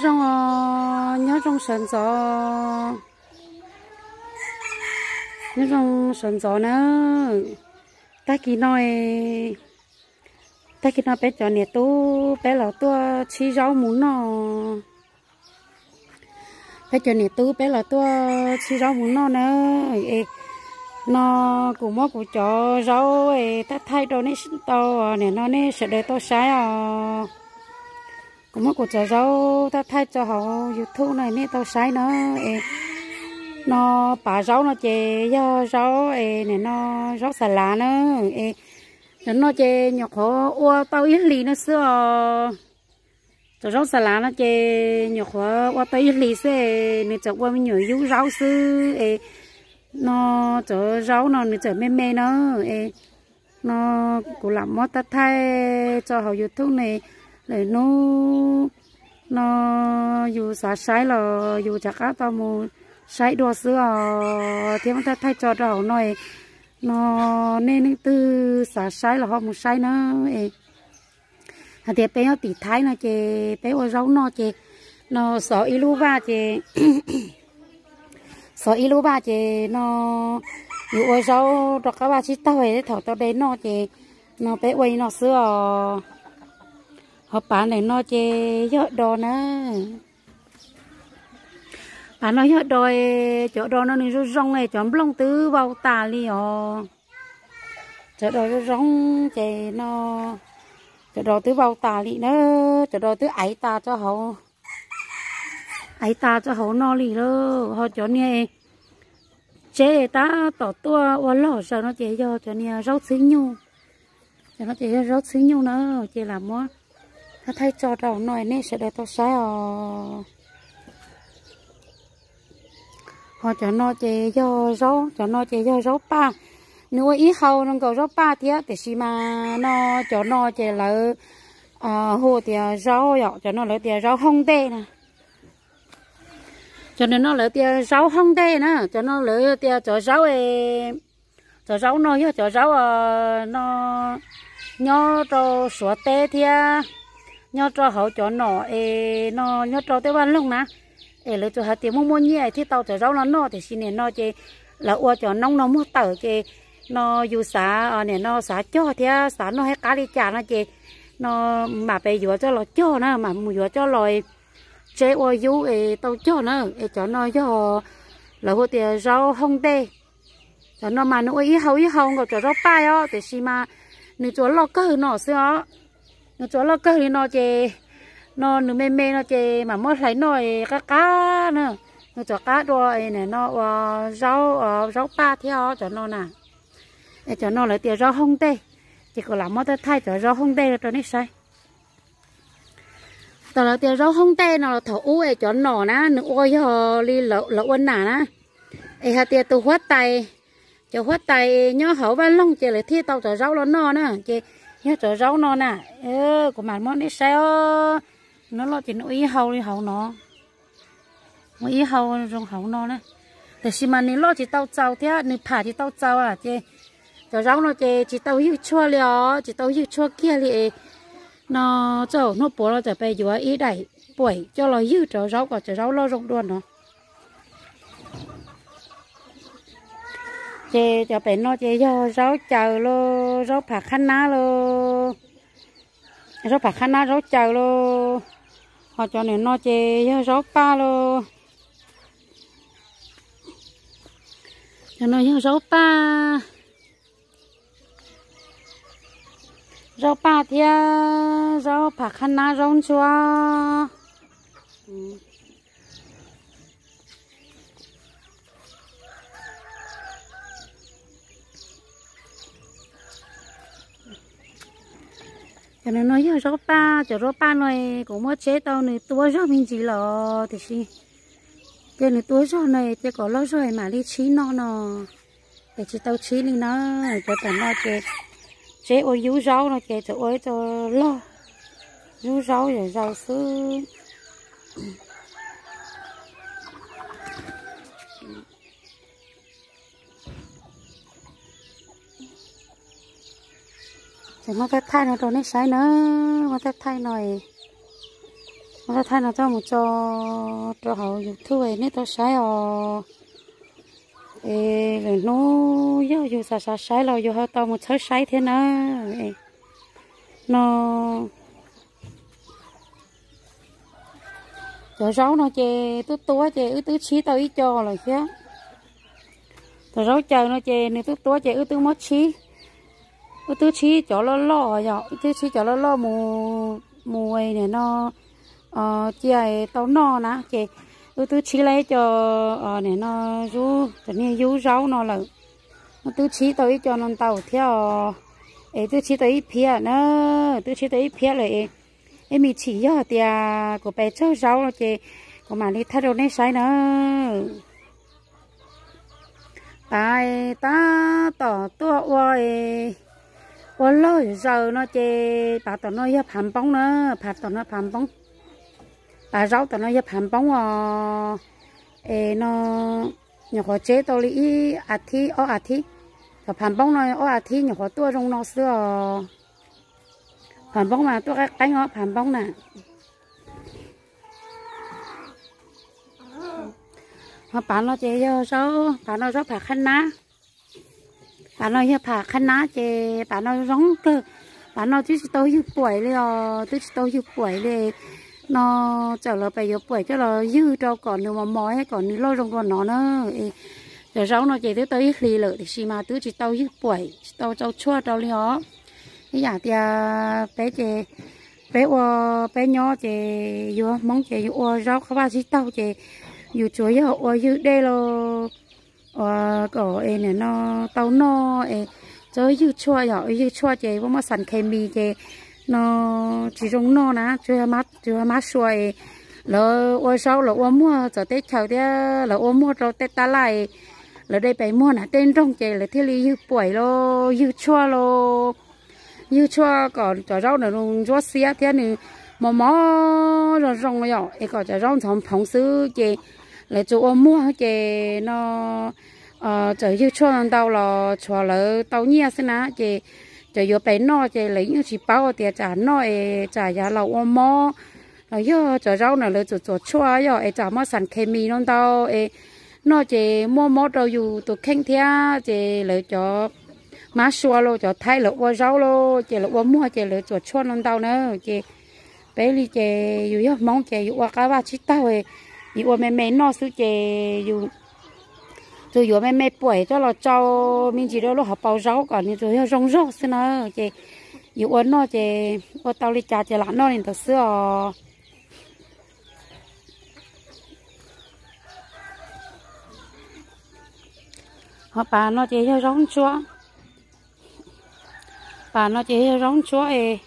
Zoo os, nyob zoo sawv ntxov, nyob zoo sawv ntxov na. Tag kis no, tag kis no peb cov niam tub peb los tuaj tshib zaub mus noj. Peb cov niam tub peb los tuaj tshib zaub mus noj na. Es no kuv muab kuv cov zaub es thaij thaij rau nej tau, nim no nej sawv daws tau saib os. Kuv muab kuv cov zaub thaij thaij tso hauv YouTube no nej tau saib na. Es no pav zaub no ces yog zaub es nim no zaub xas lav na. Es cov no ces nyuam qhuav ua tau ib hlis no xwb os. Cov zaub xas lav no ces nyuam qhuav ua tau ib hlis xwb es nws tseem ua me nyuam yub zaub xwb es no cov zaub no nws tseem me me na. Es no kuv lam muab thaij thaij tso hauv YouTube ne, lwm hnub no yus xav saib los yus rov qab tau mus saib dua xwb os, thiab muab thaij thaij tso rau hauv no. No nej leej twg xav saib los ho mus saib na. Hais tias peb nyob tim Thaib no ces peb ua zaub noj ces no xov ib lub vaj ces, xov ib lub vaj ces no yus ua zaub rau qab vaj tsib taug, thaum tau de noj ces no peb ua li no xwb os. Ho pav ntawm no ces yog dos na. Pav no yog dos, cov dos no nws zoo zoo, cov nplooj twb vau tas li os. Cov dos zoo zoo ces no cov dos twb vau tas li na, cov dos twb aiv tas rau hauv, aiv tas rau hauv no li lawm. Ho cov niag tseb tab tom tuaj ua log zaws no ces yog cov niag zaub txhwb nyuj. Cov no ces yog zaub txhwb nyuj na, ces lam muab thaij thaij tso rau hauv no nej sawv daws tau saib os. Ho cov no ces yog zaub, cov no ces yog zaub paj. Nws ua ib hau no nkaus zaub paj thiab, tiam sis mas no cov no ces lawv hu tias zaub, cov no lawv tias zaub hooj ntej na. Cov no lawv tias zaub hooj ntej na, cov no lawv tias cov zaub, cov zaub no yog cov zaub no nyob rau Suav teb thiab nyob rau hauv cov nom es no nyob rau tej vaj loog na, es lawv tsuas hais tias muaj muaj nyiaj thiaj tau cov zaub no noj, tiam sis nim no ces lawv ua cov noob no muag tawm ces no yus xav, nim no xav cog thiab xav noj thiab qab li cas no ces no mam pes yuav coj los cog na, mam mus yuav coj los tseb ua yub es tau cog na. Es cov no yog lawv hu tias zaub hooj ntej. Cov no mas nws ua ib hau ib hau nkaus cov zaub paj os, tiam sis mas nws tsuas loj kawg no xwb os. Nws tsuas loj kawg li no ces no nws me me no ces mam muab hlais noj qab qab na. Nws tsuas qab dua no ua zaub, zaub paj thiab os cov no na. Es cov no lawv tias zaub hooj ntej, ces kuv lam muab thaij thaij cov zaub hooj ntej rau nej saib. Tam lawv tias zaub hooj ntej no los thaum ub es cov nom na nws ua yog li lawv ua nam na, es hais tias tus huab tais, cov huab tais nyob hauv vaj loog ces lawv thiaj tau cov zaub los noj na, ces yog cov zaub no na. Kuv mam muab nej saib os, no loj ces nws ua ib hau li hauv no, ua ib hau zoo hauv no na, tiam sis mas nws loj tsis tau txaus thiab nws pham tsis tau txaus ces cov zaub no ces tsis tau ywg tshuaj li os, tsis tau ywg tshuaj kiag li. No txog hnub puav no txawm pes yuav ib daim puem coj los ywg cov zaub kom cov zaub loj zoo dua no. Ces cov pem no ces yog zaub caws los, zaub pham qhab nab los, zaub pham qhab nab zaub caws los, ho cov nim no ces yog zaub paj los. Cov no yog zaub paj, zaub paj thiab zaub pham qhab nab zaub ntsuab. Cov no yog zaub paj, cov zaub paj no kuv muab tseb tau nws tuab zog me ntsis los tiam sis ces nws tuab zog no ces kom loj zog mam li tshib noj no, es tsis tau tshib li na. Cov tam no ces tseb ua yub zaub no ces tseem ua ib co log, yub zaub yam zaus xwb. Ces muab thaij thaij no rau nej saib na, muab thaij thaij no es Thaij no coj mus tso rau hauv YouTube nej tau saib os. Es lwm hnub yog yus xav xav saib los yus ho tau mus tshawb saib thiab na. No, cov zaub no ces tuaj tuab ces wb twb tshib tau ib co lawm thiab. Cov zaub caws no ces nws tuaj tuab ces wb twb muab tshib, wb twb tshib cov loj loj yom, wb twb tshib cov loj loj mus, mus nim no cia tau noj na ces wb twb tshib tau ib co nim no, yub, cov niag yub zaub no lawm. Wb twb tshib tau ib co no ntau thiab os, es twb tshib tau ib phiab na, twb tshib tau ib phiab lawm es ib me chim yog tias kuv pes tsawg zaub no ces kuv mam li thaij rau nej saib na. Pav tab tom tuaj ua, ua loj zaws no ces pav tom no yog phav npoob na, pav tom no phav npoob, pav zaub tom no yog phav npoob os. Es no nyuam qhuav tseb tau li ib a thib ob a thib, cov phav npoob no ob a thib nyuam qhuav tuaj zoo no xwb os. Phav npoob mas tuaj qeeb qeeb os phav npoob na. Ho pav no ces yog zaub, pav no zaub phav qhab nab. Pav no yog phav qhab nab ces pav no zoo kawg. Pav no twb tsis tau ywg puam li os, twb tsis tau ywg puam li. No txawm lawv pes yuav puam coj los ywg rau kom nws mos mos thiab kom nws loj zoo dua no na. Cov zaub no ces twb tau ib hlis lawm tiam sis mas twb tsis tau ywg puam, tsis tau tsau tshuaj rau li os. Ib yam tias peb ces peb ua, peb nyob ces yus Hmoob ces yus ua zaub qab vaj tsib taug ces yus tsuas yog ua ywg dej los ua kom es nim no tau noj es txhob ywg tshuaj yom, ywg tshuaj ces muaj muaj xas khes mis ces no tsis zoo noj na. Tsuas yog mab sua es lawv ua zaub lawv ua muag txawv teb chaws thiab lawv ua muag rau tej tab laj, lawv de pes muag na tej nroog ces lawv thiaj li ywg puam los ywg tshuaj los ywg tshuaj kom cov zaub nws ntsuab xiab thiab nws mos mos zoo zoo yom, es kom cov zaub ntxhov phoov xwb ces lawv tsuas ua muag ces no txawm ywg tshuaj ntau los tshuav lawv tau nyiaj xwb na ces cov yuav pes noj ces lawv yeej tsis paub tias tsam noj es tsam yav laus ua mob los yog cov zaub na lawv txawm txuas tshuaj yom es tsam muaj xas khes mis no ntau es noj ces muaj mob rau yus tus kheej thiab ces lawv cov mab sua los cov Thaib lawv ua zaub los ces lawv ua muag ces lawv txuas tshuaj no ntau na ces peb li ces yus yog Hmoob ces yus ua qab vaj tsib taug, yus ua me me noj xwb ces yus tsuas yuav me me puam coj los tsau me ntsis rau lub hauv paus zaub kom nws tsuas yog zoo zog xwb na ces yus ua noj ces ua tau li cas ces lam noj li ntawd xwb os. Ho pas no ces yog zaub ntsuab, pas no ces yog zaub ntsuab es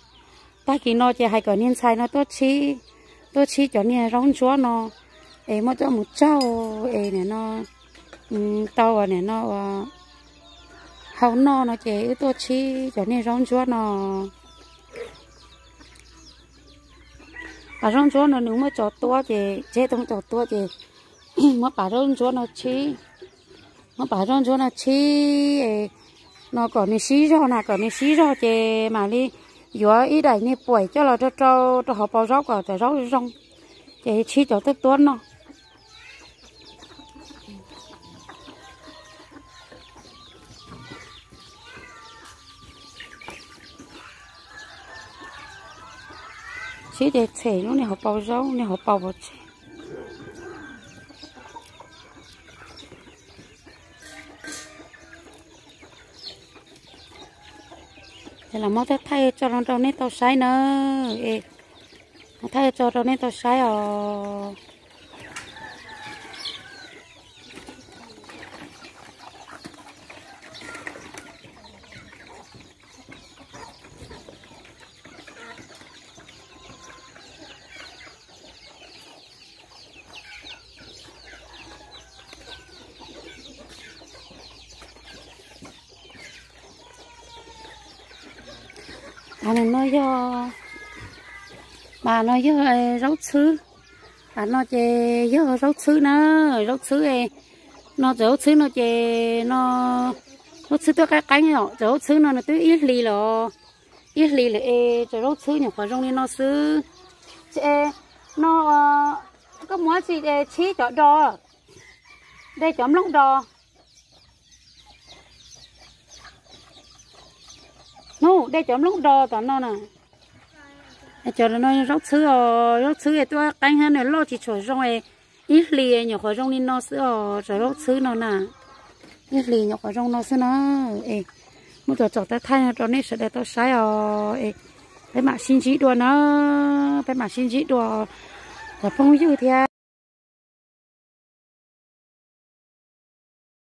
tag kis no ces hais kom niag ntxhais no tuaj tshib, tuaj tshib cov niag zaub ntsuab no es muab coj mus tsaug es nim no tau nim no ua hau noj no ces wb tuaj tshib cov niag zaub ntsuab no. Pas zaub ntsuab no nws muaj cov tuab ces tseb tau cov tuab ces muab pas zaub ntsuab no tshib, muab pas zaub ntsuab no tshib no kom nws sib zog na, kom nws sib zog ces mam li yuav ib daim niag puam coj los rau rau rau hauv paus zaub kom cov zaub zoo, ces tshib cov tuab tuab no. Tshib ces txhem lub niag hauv paus zaub, niag hauv paus pov tseg. Ces los muab thaij tso rau nej tau saib na, es thaij tso rau nej tau saib os. Pas no yog, pas no yog zaub txhwb. Pas no ces yog zaub txhwb na, zaub txhwb no txawm zaub txhwb no ces no zaub txhwb tuaj qeeb qeeb os, txawm zaub txhwb no nws twb ib hlis lawm, ib hlis lawm es txawm zaub txhwb nyuam qhuav zoo li no xwb. Ces No, koj muab tsi, tshib cov do, de cov nplooj do. Hnub de cov nplooj do tom no na. Cov no zaub txhwb os, zaub txhwb tuaj qeeb hab nws loj tsis tshua zoo es ib hlis nyuam qhuav zoo li no xwb os, cov zaub txhwb no na. Ib hlis nyuam qhuav zoo no xwb na. Es muab tso tsom thaij thaij no rau nej sawv daws tau saib os. Es peb mam sib ntsib dua na, peb mam sib ntsib dua cov phooj ywg thiab.